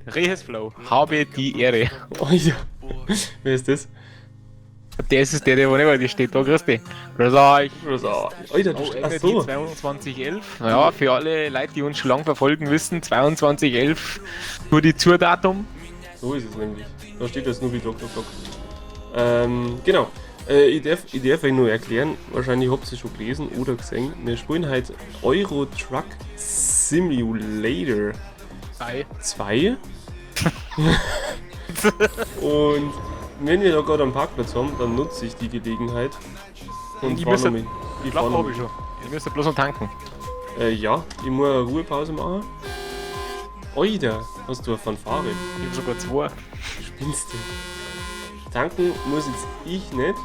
Rehes Flow. Habe die Ehre. Oh ja. Wer ist das? Der ist es, der wo nicht bei dir steht. Da, grüß dich. Grüß euch. Also, Alter, du Oh, ach MRT so. 2211. Ja, für alle Leute, die uns schon lange verfolgen, wissen, 2211 nur die Zurdatum. So ist es nämlich. Da steht das Snoopy Dog Dog Dog. Genau. Ich darf euch nur erklären, wahrscheinlich habt ihr schon gelesen oder gesehen. Wir spielen heute Euro Truck Simulator Sei. 2. Und wenn wir da gerade am Parkplatz haben, dann nutze ich die Gelegenheit und Ich fahr müsste- noch mit. Ich Schlaf fahr noch habe ich schon. Ich müsste bloß noch tanken. Ja, ich muss eine Ruhepause machen. Oida, hast du eine Fanfare? Ich habe sogar zwei. Spinnst du? Tanken muss jetzt ich nicht.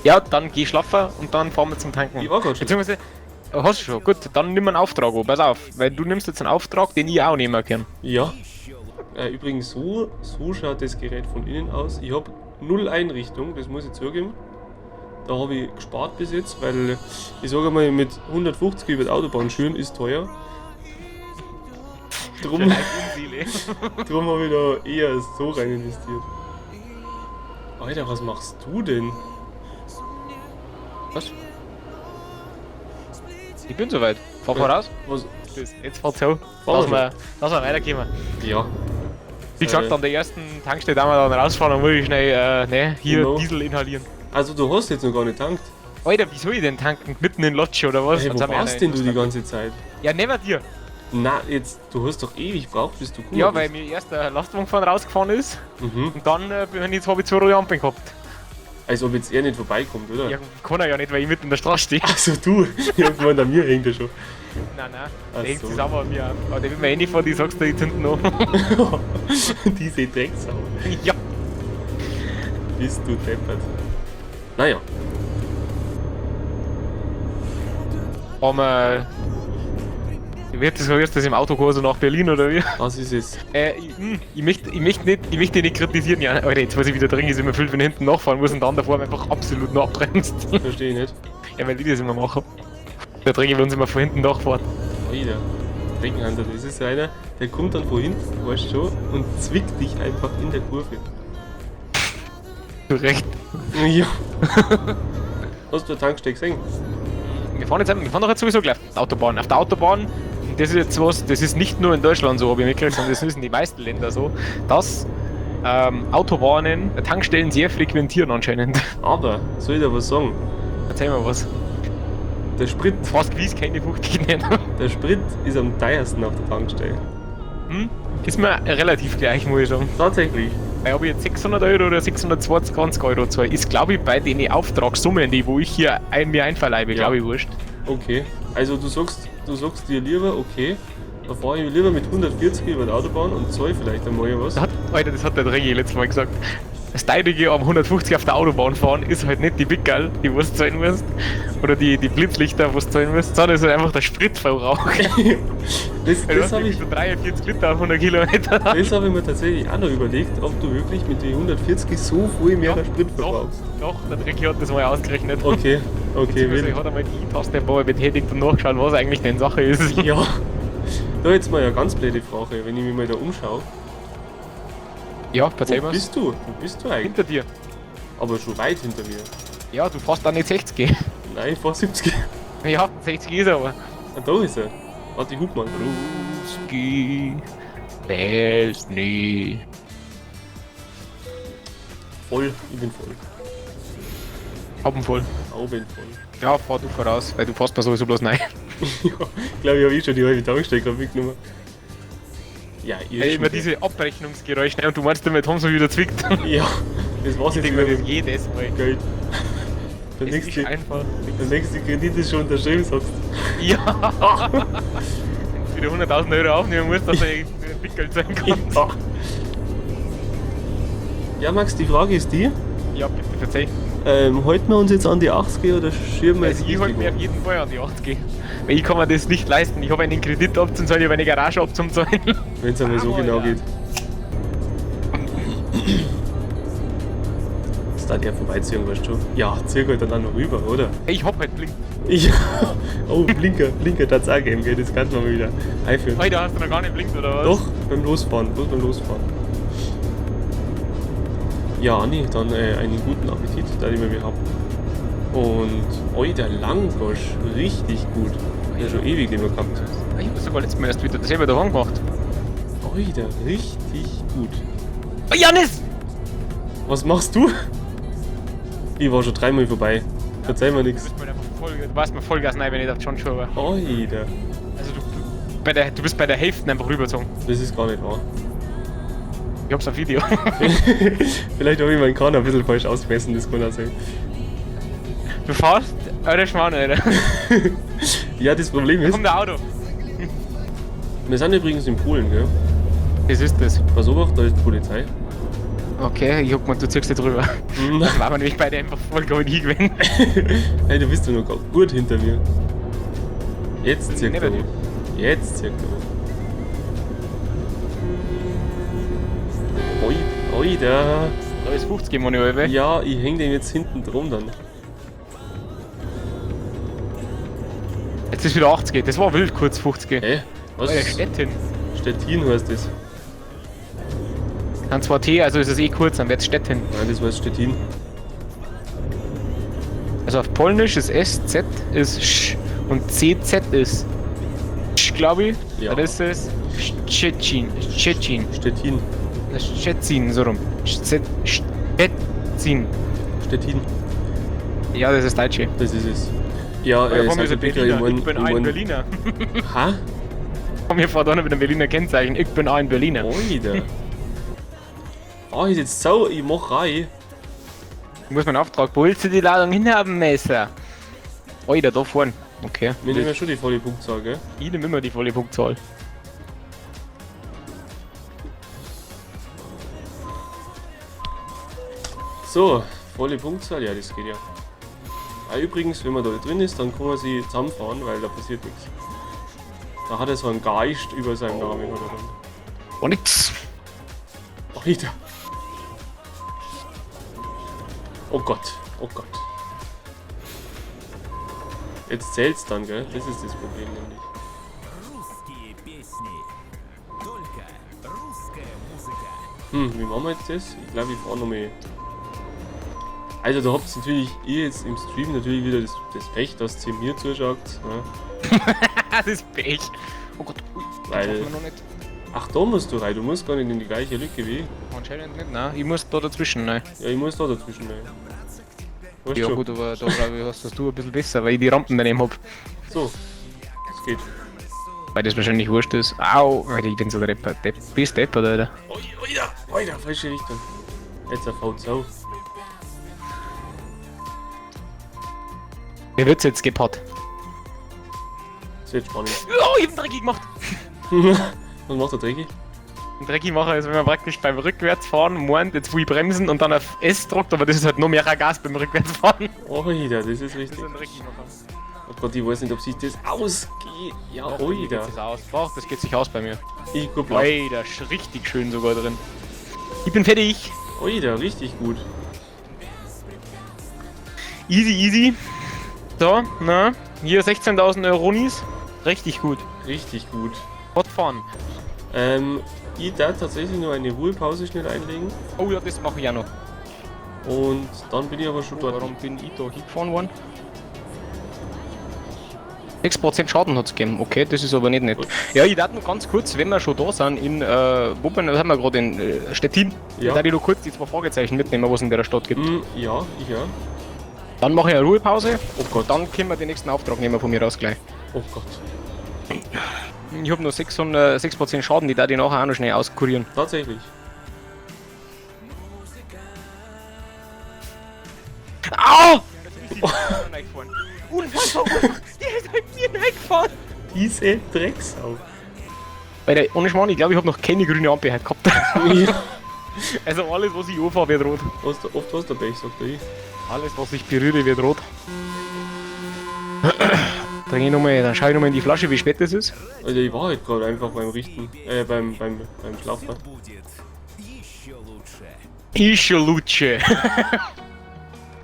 Ja, dann geh schlafen und dann fahren wir zum Tanken. Ich war grad schon. Beziehungsweise, hast du schon. Gut, dann nimm einen Auftrag an. Pass auf, weil du nimmst jetzt einen Auftrag, den ich auch nehmen kann. Ja. Übrigens, so schaut das Gerät von innen aus. Ich habe null Einrichtung, das muss ich zugeben. Da habe ich gespart bis jetzt, weil ich sage mal, mit 150 über die Autobahn schön ist teuer. Drum, drum habe ich da eher so rein investiert. Alter, was machst du denn? Was? Ich bin soweit. Fahr voraus. Was? Jetzt fahrt's so. Fahren Lass wir mal, lass mal weiterkommen. Ja. Wie gesagt, an der ersten Tankstelle, da wir dann rausfahren, dann muss ich schnell ne, hier Genau. Diesel inhalieren. Also du hast jetzt noch gar nicht tankt. Alter, wie soll ich denn tanken? Mitten in Lodge oder was? Hey, Dann wo sind wir warst ja denn du in die ganze Zeit? Ja, neben dir. Na, jetzt, du hast doch ewig gebraucht, bis du gekommen Ja, weil bist. mir erst der Lastwagen rausgefahren ist Mhm. und dann bin ich jetzt habe ich zwei rote Ampeln gehabt. Als ob jetzt er nicht vorbeikommt, oder? Ja, kann er ja nicht, weil ich mitten in der Straße stehe. Also du, irgendwann an mir hängt er schon. Nein, nein, Ach der hängt so. sich aber an mir an. Aber der will mir eh nicht vor, die sagst du jetzt hinten noch. Diese Drecksau. Ja. Bist du deppert. Naja, Aber wird das, wird das im Autokorso nach Berlin oder wie? das ist es. Ich möchte nicht kritisieren, ja. Alter, jetzt weiß ich wieder drin ist, immer viel, wenn ich hinten nachfahren muss und dann davor einfach absolut noch abbremst. Verstehe ich nicht. Ja, weil die das immer machen. Der Träger will uns immer von hinten nachfahren. Alter, Dreckenhunter, das ist einer, der kommt dann von hinten, weißt du schon, und zwickt dich einfach in der Kurve. Zu Recht. Ja. Hast du eine Tankstelle gesehen? Wir fahren doch jetzt sowieso gleich auf die Autobahn. Auf der Autobahn, und das ist jetzt was, das ist nicht nur in Deutschland so, habe ich mitgekriegt, sondern das ist in den meisten Ländern so, dass Autobahnen Tankstellen sehr frequentieren anscheinend. Aber, soll ich dir was sagen? Erzähl mal was. Der Sprit, Fast gewiss keine 50 nicht. der Sprit ist am teuersten auf der Tankstelle. Hm? Ist mir relativ gleich, muss ich sagen. Tatsächlich. Weil ob ich jetzt 600 Euro oder 620 Euro zahle, ist glaube ich bei den Auftragssummen, die wo ich hier mir einverleibe, Ja. glaube ich wurscht. Okay. Also du sagst dir lieber, okay, da fahre ich lieber mit 140 über die Autobahn und zahle vielleicht einmal was. Das hat, Alter, das hat der Regi letztes Mal gesagt. Das Teurige am 150 auf der Autobahn fahren ist halt nicht die Pickerl, die du zahlen musst, oder die Blitzlichter, die du zahlen musst, sondern es ist halt einfach der Spritverbrauch. Das, Du das hast habe ich, so 43 Liter auf 100 Kilometer. das hab ich mir tatsächlich auch noch überlegt, ob du wirklich mit den 140 so viel mehr Ja, Sprit Doch, verbrauchst. doch, der Regi hat das mal ausgerechnet. Okay, okay, Beziehungsweise wild. hat einmal die I-Taste ein paar Mal betätigt und nachgeschaut, was eigentlich denn Sache ist. Ja. Da jetzt mal eine ganz blöde Frage, wenn ich mich mal da umschaue. Ja, erzähl Wo mal. bist du? Wo bist du eigentlich? Hinter dir. Aber schon weit hinter mir. Ja, du fährst dann nicht 60. Nein, ich fahr 70. Ja, 60 ist er aber. Ah, da ist er. Warte, ich hub mal. Ruski, Lesni. Voll, ich bin voll. Hauben voll. Auch bin voll. Ja, fahr du voraus, weil du fährst mir sowieso bloß rein. Ja, glaube ich, habe ich schon die halbe Tankstelle gerade mitgenommen. Ja, ihr Ey, immer schon. diese Abrechnungsgeräusche, ne? Und du meinst damit haben sie wieder zwickt. Ja, das war's Ich jetzt denke mir wieder das mit jedes Mal. Geld. Der Es ist nächste, einfach. der nächste Kredit ist schon unterschrieben, sagst du. Ja! Wenn du wieder 100.000 Euro aufnehmen musst, dass er irgendwie ein Pickel sein kann. Ja. Ja, Max, die Frage ist die: Ja, bitte verzeih. Halten wir uns jetzt an die 80 oder schieben wir Also jetzt ich halte richtig mir an? auf jeden Fall an die 80. Weil ich kann mir das nicht leisten. Ich habe einen Kredit abzuzahlen, ich habe eine Garage abzuzahlen. Wenn es einmal so Ah, genau ja. geht. Ist da der vorbeiziehen, weißt du schon? Ja, zieh halt dann auch noch rüber, oder? Ich hab halt Blink. Ich, oh, Blinker, Blinker hat's auch gegeben, gell? Das kann man wieder einführen. Heute hast du noch gar nicht blinkt, oder was? Doch, beim Losfahren, bloß beim Losfahren. Ja, Anni, dann einen guten Appetit, da ich mir behaupten. Und, oi, der Langosch, richtig gut. Ja, schon ewig nicht mehr gehabt. Ich hab sogar letztes Mal erst wieder dasselbe daheim gemacht. Oi, der richtig gut. Oh, Janis! Was machst du? Ich war schon dreimal vorbei. Verzeih mir Du nichts. bist mir einfach voll, du warst mir Vollgas rein, wenn ich auf John schon war. Oida, Also du bist bei der Hälfte einfach rübergezogen. das ist gar nicht wahr. Ich hab's auf Video. Vielleicht habe ich meinen Kahn ein bisschen falsch ausgemessen, das kann auch sein. Du fährst, alter Schmarrn, Alter. Ja, das Problem Da ist, kommt der Auto. wir sind übrigens in Polen, gell? Das ist das. Pass auf, da ist die Polizei. Okay, ich hab gemeint, du ziehst nicht drüber. Das war mir nämlich beide einfach vollkommen hingewesen. Hey, du bist ja noch gut hinter mir. Jetzt zirkt er Neben hoch. Jetzt zirkt er hoch. Oi, oi, da. Da ist 50 Manuel. Ja, ich häng den jetzt hinten drum dann. Jetzt ist wieder 80. Das war wild kurz 50. Hä? Was? Alter, Stettin. Stettin heißt das. Dann zwar T, also ist es eh kurz, dann wird's Stettin. Nein, das heißt Stettin. Also auf Polnisch ist S, Z ist Sch und CZ ist Sch, glaube ich. Ja. Das ist Szczecin. Szczecin. Stettin. Szczecin, so rum. Szczecin. Stettin. Ja, das ist Deutsche. Das ist es. Ja, Ja, vor mir ist ein Picker, Berliner. ich mein, Ich bin ich ein mein, Berliner. Ha? Vor mir fährt einer mit einem Berliner Kennzeichen. Ich bin ein Berliner. Oida. Ah, ist jetzt so, ich mach rein. Ich muss meinen Auftrag. Wo willst du die Ladung hinhaben, Messer? Oida, da vorne. Okay. Wir nehmen ja schon die volle Punktzahl, gell? Ich nehme immer die volle Punktzahl. So, volle Punktzahl, ja, das geht ja. Ah, übrigens, wenn man da drin ist, dann kann man sie zusammenfahren, weil da passiert nichts. Da hat er so einen Geist über seinem Namen oder dann. Oh, nix. Alter. Oh Gott, oh Gott. Jetzt zählt's dann, gell? Das ist das Problem nämlich. Русские песни. Только русская музыка. Hm, wie machen wir jetzt das? Ich glaube, ich fahre nochmal. Also, da habt ihr natürlich ihr jetzt im Stream natürlich wieder das Pech, dass ihr mir zuschaut. Ne? Das ist Pech. Oh Gott, ui, das Weil- schaffen wir noch nicht. Ach, da musst du rein, du musst gar nicht in die gleiche Lücke wie ich. Anscheinend nicht, nein. Ich muss da dazwischen, nein. Ja, ich muss da dazwischen rein. Weißt Ja schon. gut, aber da glaube ich, hast das du ein bisschen besser, weil ich die Rampen daneben hab. So, das geht. Weil das wahrscheinlich wurscht ist. Au, Alter, ich bin so der Depper. Depp, bist deppert, Alter. Oi, oida, oida, falsche Richtung. Jetzt ein V2. Mir wird's jetzt gepaart. Das wird spannend. Oh, ich hab einen Drecki gemacht. Was macht der Drecki? Ein Drecki mache ist, wenn man praktisch beim Rückwärtsfahren meint, jetzt will ich bremsen und dann auf S drückt, aber das ist halt noch mehr Gas beim Rückwärtsfahren. Oida, das ist Das richtig. ist ein Drecki macher. Oh Gott, ich weiß nicht, ob sich das ausgeht. Ja, Doch, oida. Geht sich aus. Doch, das geht sich aus bei mir. Ich guck mal. Oida, ist richtig schön sogar drin. Ich bin fertig. Oida, richtig gut. Easy, easy. So, na, hier 16.000 Euronis. Richtig gut. Richtig gut. Fortfahren. Ich darf tatsächlich nur eine Ruhepause schnell einlegen. Oh ja, das mache ich auch noch. Und dann bin ich aber schon dort. Warum bin ich da hingefahren worden? 6% Schaden hat es gegeben. Okay, das ist aber nicht nett. Ja, ich darf nur ganz kurz, wenn wir schon da sind, in, wo bin, sind wir gerade in Stettin? Ja. Da darf ich nur kurz die zwei Fragezeichen mitnehmen, was es in der Stadt gibt. Hm, ja, ich ja. Dann mache ich eine Ruhepause. Oh Gott. Dann können wir den nächsten Auftrag nehmen von mir aus gleich. Oh Gott. Ich habe nur 6% Schaden, die darf ich nachher auch noch schnell auskurieren. Tatsächlich. Au! Unfassbar! Die ist halt mir reingefahren! Diese Drecksau. Alter, ohne Schmarrn, ich glaube, ich habe noch keine grüne Ampel heute gehabt. Ja. Also alles, was ich anfahre, wird rot. Oft hast du Pech, sagt er. Ich. Alles, was ich berühre, wird rot. Trink ich noch mal, dann schau ich nochmal in die Flasche, wie spät das ist. Also ich war halt gerade einfach beim Richten, beim Schlafen. Будет еще лучше. Ische Lutsche.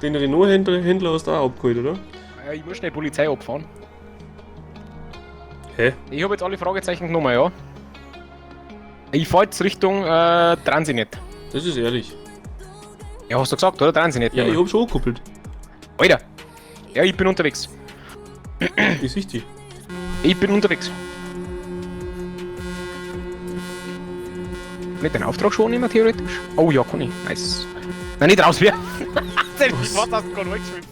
Den Renault-Händler hast du auch abgeholt, oder? Ich muss schnell Polizei abfahren. Hä? Ich habe jetzt alle Fragezeichen genommen, ja. Ich fahr jetzt Richtung Transinet. Das ist ehrlich. Ja, hast du gesagt, oder? Transinet. Ja, ich hab schon angekuppelt. Alter! Ja, ich bin unterwegs. Ich sehe dich. Ich bin unterwegs. Nicht den Auftrag schon nehmen, theoretisch? Oh ja, kann ich. Nice. Nein, nicht rauswerfen! Ich war das gerade weggeschmissen.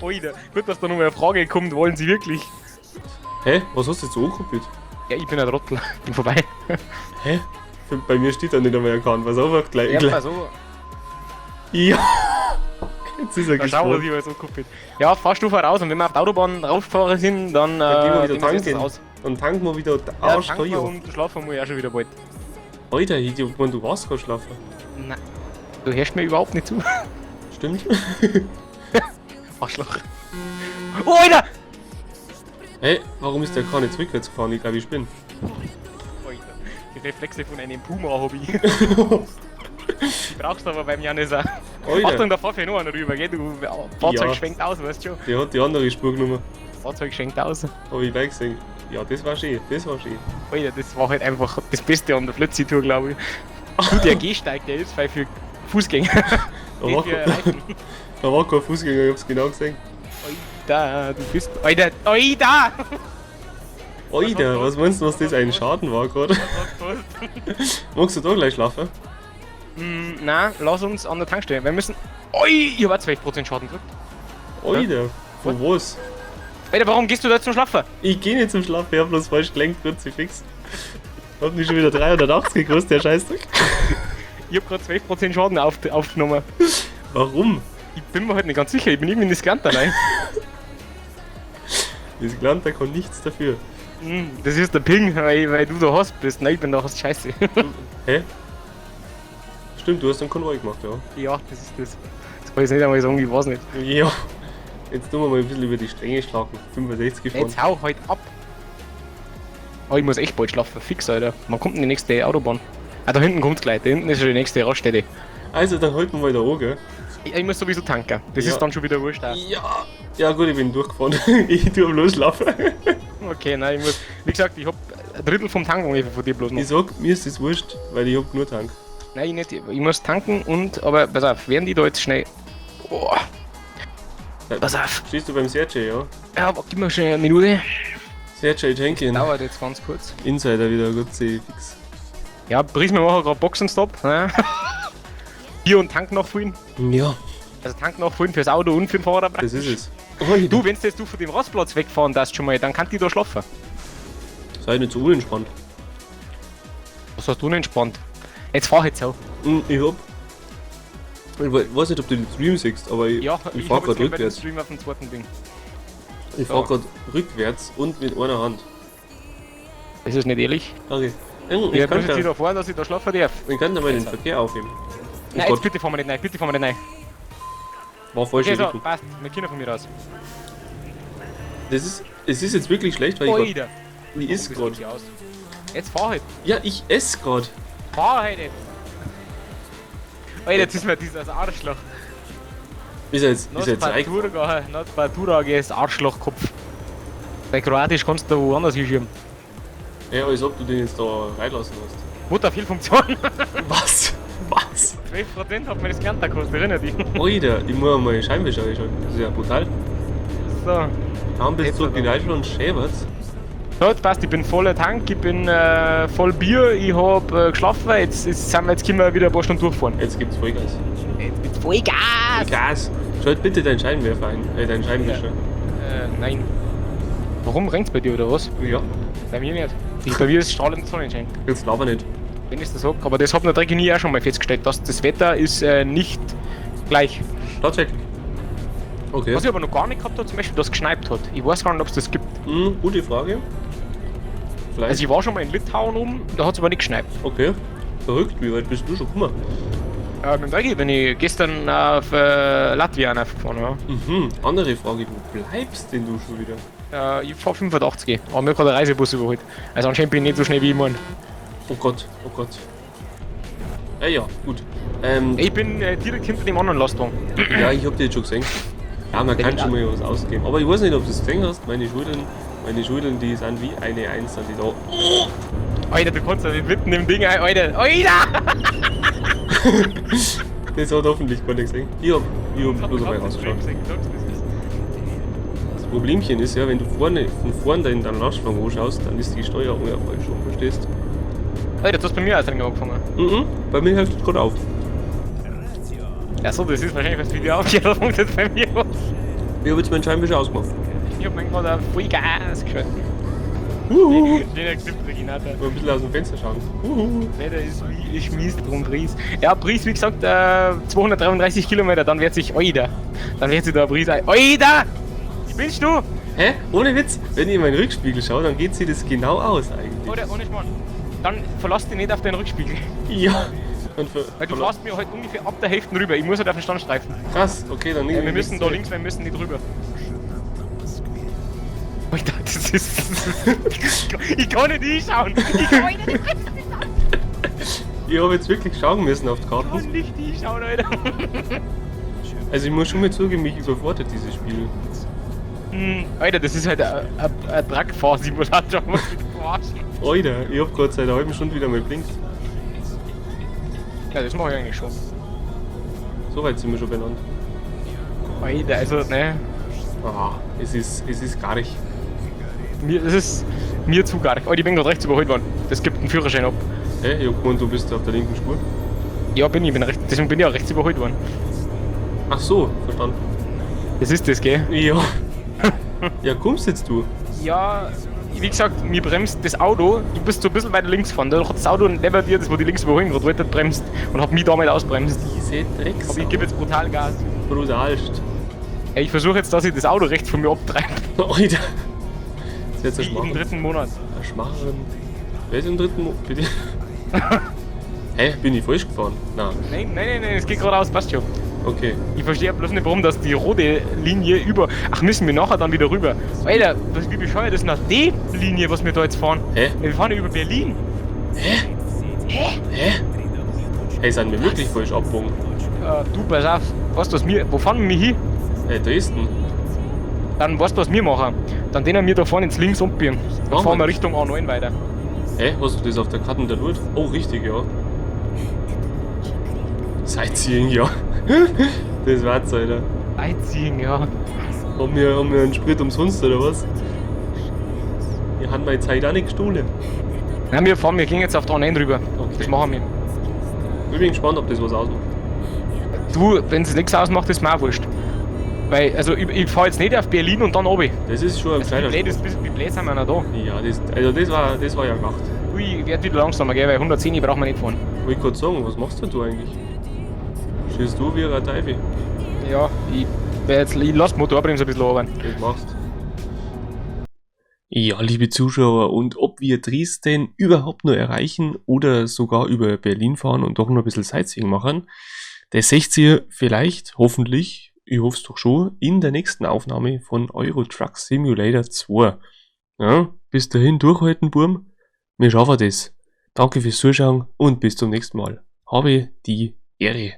Alter, gut, dass da nochmal eine Frage kommt, wollen Sie wirklich? Hä? Was hast du jetzt so angekuppelt? Ja, ich bin ein Trottel. Bin vorbei. Hä? Bei mir steht da nicht einmal erkannt. Pass auf, gleich. Ja, gleich. pass auf. Ja! Jetzt ist er Da schauen wir, gespannt. wie wir so kuppelt. Ja, fahrst du voraus und wenn wir auf der Autobahn raufgefahren sind, dann, Dann gehen wir wieder gehen wir tanken. aus. Dann tanken wir wieder Ja, Arsch tanken wir teuer. und schlafen wir ja schon wieder bald. Alter, ich mein, du warst gerade schlafen. Nein. Du hörst mir überhaupt nicht zu. Stimmt? Arschloch. Oh, Alter! Hä? Warum ist der Kahn jetzt rückwärts gefahren? Ich glaube, ich bin. Alter, die Reflexe von einem Puma hab ich. Die brauchst du aber beim Janis auch. Alter, Achtung, da fährt ja noch einer rüber, gell? Du, Fahrzeug Ja. schwenkt aus, weißt du schon? der hat die andere Spur genommen. Fahrzeug schwenkt aus. Hab ich gleich gesehen. Ja, das war schön. Das war schön. Alter, das war halt einfach das Beste an der Flötzi-Tour, glaube ich. Du, der Gehsteig, der ist frei für Fußgänger. Da Nicht war, für Reifen. da war kein Fußgänger, ich hab's genau gesehen. Alter, du bist. Alter, Alter! Alter, was meinst du, was das ein Schaden war gerade? Magst du da gleich schlafen? Nein, lass uns an der Tankstelle. Wir müssen. Oi, ich hab auch 12% Schaden gekriegt. Alter, von was? Alter, warum gehst du da zum Schlafen? Ich geh nicht zum Schlafen, ich hab bloß falsch gelenkt, Kruzifix. Hab mich schon wieder 380 gekostet, der Scheißdreck. Ich hab grad 12% Schaden aufgenommen. Warum? Ich bin mir halt nicht ganz sicher, ich bin irgendwie nicht gelernt allein. Das Gelernt, der kann nichts dafür. Das ist der Ping, weil du da hast bist. Nein, ich bin da hast Scheiße. Hä? Stimmt, du hast einen Konvoi gemacht, ja. Ja, das ist das. Das kann ich jetzt nicht einmal sagen, ich weiß nicht. Ja. Jetzt tun wir mal ein bisschen über die Stränge schlagen. 65 gefahren. Jetzt hau halt ab. Oh, ich muss echt bald schlafen. Fix, Alter. Wann kommt denn die nächste Autobahn? Ah, da hinten kommt's gleich. Da hinten ist schon die nächste Raststätte. Also, dann halten wir mal da an, gell? Ich muss sowieso tanken. Das Ja. ist dann schon wieder wurscht. Auch. Ja. Ja, gut, ich bin durchgefahren. Ich tue bloß schlafen. Okay, nein, ich muss. Wie gesagt, ich hab ein Drittel vom Tank ungefähr von dir bloß noch. Ich sag, mir ist das wurscht, weil ich hab nur Tank. Nein, ich nicht. Ich muss tanken und. Aber pass auf, während ich da jetzt schnell. Oh, pass auf. Stehst du beim Sergej, ja? Ja, aber gib mir schnell eine Minute. Sergej Tankin. Dauert jetzt ganz kurz. Insider wieder, Gott sei fix. Ja, Brief, wir machen gerade Boxenstopp. Ne? Bier und Tank nachfüllen. Ja. Also Tank nachfüllen fürs Auto und für den Fahrer. Das ist es. Du, wenn jetzt du von dem Rastplatz wegfahren darfst schon mal, dann kann die da schlafen. Sei nicht so unentspannt. Was hast du denn entspannt? Jetzt fahr jetzt so. Ich hab. Ich weiß nicht, ob du den Stream siehst, aber ich, Ja, ich fahr hab grad jetzt gleich den rückwärts. Stream auf dem zweiten Ding. Ich fahr grad rückwärts und mit einer Hand. Das ist nicht ehrlich. Okay. Ich Ich muss jetzt kann wieder fahren, dass ich da schlafen darf. ich kann da mal den Verkehr aufheben. Oh Nein, jetzt Gott, bitte fahren wir nicht rein, bitte fahren wir nicht rein. war falsche Okay, so, Richtung. passt. Wir können von mir aus. Das ist, es ist jetzt wirklich schlecht, weil ich grad, Alter. ich esse Warum grad. bist du aus? Jetzt fahr halt. Ja, ich esse grad. Fahr halt jetzt. Alter, jetzt ist mir dieses Arschloch. Ist er jetzt, ist er jetzt reich? Not Batura ist Arschlochkopf. Bei Kroatisch kannst du woanders hinschieben. Ja, als ob du den jetzt da reinlassen hast. Mutter, viel Funktion. Was? Was? 12% hat mir das gelernt, gekostet, erinnere dich. Alter, ich muss mal Scheinwischer einschalten. Das ist ja brutal. So. Kaum bist Jetzt du zurück in aber. Deutschland, schäbert's. So, jetzt passt, ich bin voller Tank, ich bin voll Bier, ich hab geschlafen, jetzt können wir wieder ein paar Stunden durchfahren. Jetzt gibt's Vollgas. Jetzt gibt's Vollgas! Gas! Schalt bitte deinen Scheinwerfer ein. Deinen Scheinwischer. Nein. Warum regnt's bei dir oder was? Ja. Bei mir nicht. Bei mir ist strahlend Sonnenschein. Jetzt laber nicht. Wenn ich das sag. Aber das hat der Drecki nie auch schon mal festgestellt, dass das Wetter ist nicht gleich. Tatsächlich. Okay. Was ich aber noch gar nicht gehabt habe, zum Beispiel, dass es geschneit hat. Ich weiß gar nicht, ob es das gibt. Hm, gute Frage. Vielleicht. Also ich war schon mal in Litauen oben, da hat es aber nicht geschneit. Okay. Verrückt, wie weit bist du schon gekommen? Mit dem Drecki bin ich gestern auf Latvia gefahren. Ja. Mhm. Andere Frage, wo bleibst denn du schon wieder? Ich fahr 85, aber mir hat gerade der Reisebus überholt. Also anscheinend bin ich nicht so schnell wie ich mein. Oh Gott, oh Gott. Ja, ja, gut. Ich bin direkt hinter dem anderen Lastwagen. Ja, ich hab dich jetzt schon gesehen. Ja, man kann schon mal was ausgeben. Aber ich weiß nicht, ob du es gesehen hast. Meine Schultern, die sind wie eine Eins, sind die da. Alter, du kannst ja nicht mitten im Ding ein. Alter, Alter! Das hat hoffentlich keiner gesehen. Ich hab bloß einmal rausgeschaut. Das Problemchen ist ja, wenn du vorne, von vorne deinen Lastwagen anschaust, dann ist die Steuerung ja falsch rum, verstehst? Alter, du hast bei mir als angefangen. Mhm, bei mir hört es gerade auf. Achso, das ist wahrscheinlich, was Video aufgehört hat, jetzt bei mir was. Ich hab jetzt meinen Scheinwischer ausgemacht. Ich hab mir gerade Vollgas geschaltet. Uhu. Schöner Clip, Reginata. Mal ein bisschen aus dem Fenster schauen. Uhu. Wetter ist wie ich mies drum Pries. Ja, Pries, wie gesagt, 233 Kilometer, dann wird sich, Oida. Dann wird sich der Pries ein. Oida! Spinnst du? Hä? Ohne Witz, wenn ich in meinen Rückspiegel schaue, dann geht sie das genau aus eigentlich. Oder ohne Schmarrn. Dann verlass dich nicht auf deinen Rückspiegel. Ja. Dann Weil du fährst mir halt ungefähr ab der Hälfte rüber. Ich muss halt auf den Standstreifen. Krass, okay, dann Ja, wir müssen da links, wir müssen nicht rüber. Alter, das ist. Ich kann nicht hinschauen! Ich kann nicht, Ich habe jetzt wirklich schauen müssen auf die ich Karten. kann nicht hinschauen, Alter. Also ich muss schon mal zugeben, mich überfordert dieses Spiel. Alter, das ist halt ein Truckfahrsimulator, muss ich verarschen. Alter, ich hab gerade seit einer halben Stunde wieder mal blinkt. Ja, das mache ich eigentlich schon. So weit sind wir schon benannt. Alter, also, ne. Ah, es ist garig. Mir, das ist mir zu garig. Alter, ich bin gerade rechts überholt worden. Das gibt einen Führerschein ab. Hä? Ich hab gemeint, du bist auf der linken Spur. Ja, bin ich, bin rechts, deswegen bin ich auch rechts überholt worden. Ach so, verstanden. Das ist das, gell? Ja. Ja, kommst jetzt du? Ja, wie gesagt, mir bremst das Auto, du bist so ein bisschen weiter links gefahren, da hat das Auto neben dir, das wo die links überholen gerade wollte, bremst und hat mich damit ausbremst. Diese Drecks. Aber ich gebe jetzt brutal Gas. Brutalst. Ja, ich versuche jetzt, dass ich das Auto rechts von mir abtreibe. Alter. Das ist jetzt ein Wie im Schmarrn. dritten Monat. Ein Schmarrn. Wer ist im dritten Monat? Bitte? Hä? Bin ich falsch gefahren? Nein. Nein, nein, nein, nein, es geht geradeaus, passt schon. Okay. Ich verstehe bloß nicht, warum dass die rote Linie über. Ach, müssen wir nachher dann wieder rüber? Alter, was, wie bescheuert ist denn die Linie, was wir da jetzt fahren? Hä? Wir fahren ja über Berlin. Hä? Hey, sind wir wirklich falsch abgebogen? Du, pass auf, weißt du, was wir. Wo fahren wir hin? Hey, Dresden. Dann weißt du, was wir machen? Dann denen wir da vorne ins links umbiegen. Dann Machen fahren wir wir Richtung A9 weiter. Hä? Hast du das auf der Karte unterlurt? Oh, richtig, ja. Sightseeing, ja. Das war's, Alter. Sightseeing, ja. Haben wir einen Sprit umsonst, oder was? Wir haben meine Zeit auch nicht gestohlen. Nein, wir fahren, wir gehen jetzt auf die A9 rüber. Okay. Das machen wir. Ich bin gespannt, ob das was ausmacht. Du, wenn es nichts ausmacht, ist mir auch wurscht. Weil, also ich fahr jetzt nicht auf Berlin und dann runter. Das ist schon ein Also, wie gescheiter blöd ist, wie blöd sind wir noch da? Ja, das, also das war ja gemacht. Ui, ich werd wieder langsamer, gell, weil 110 brauchen wir nicht fahren. Wollte ich gerade sagen, was machst denn du eigentlich? Schießt du wie ein Teufel? Ja, ich werd jetzt, ich lass die Motorbremse ein bisschen runter. Das machst. Ja, liebe Zuschauer, und ob wir Dresden überhaupt nur erreichen oder sogar über Berlin fahren und doch noch ein bisschen Sightseeing machen, das seht ihr vielleicht, hoffentlich, ich hoffe es doch schon, in der nächsten Aufnahme von Euro Truck Simulator 2. Ja, bis dahin durchhalten, Burm. Wir schaffen das. Danke fürs Zuschauen und bis zum nächsten Mal. Habe die Ehre.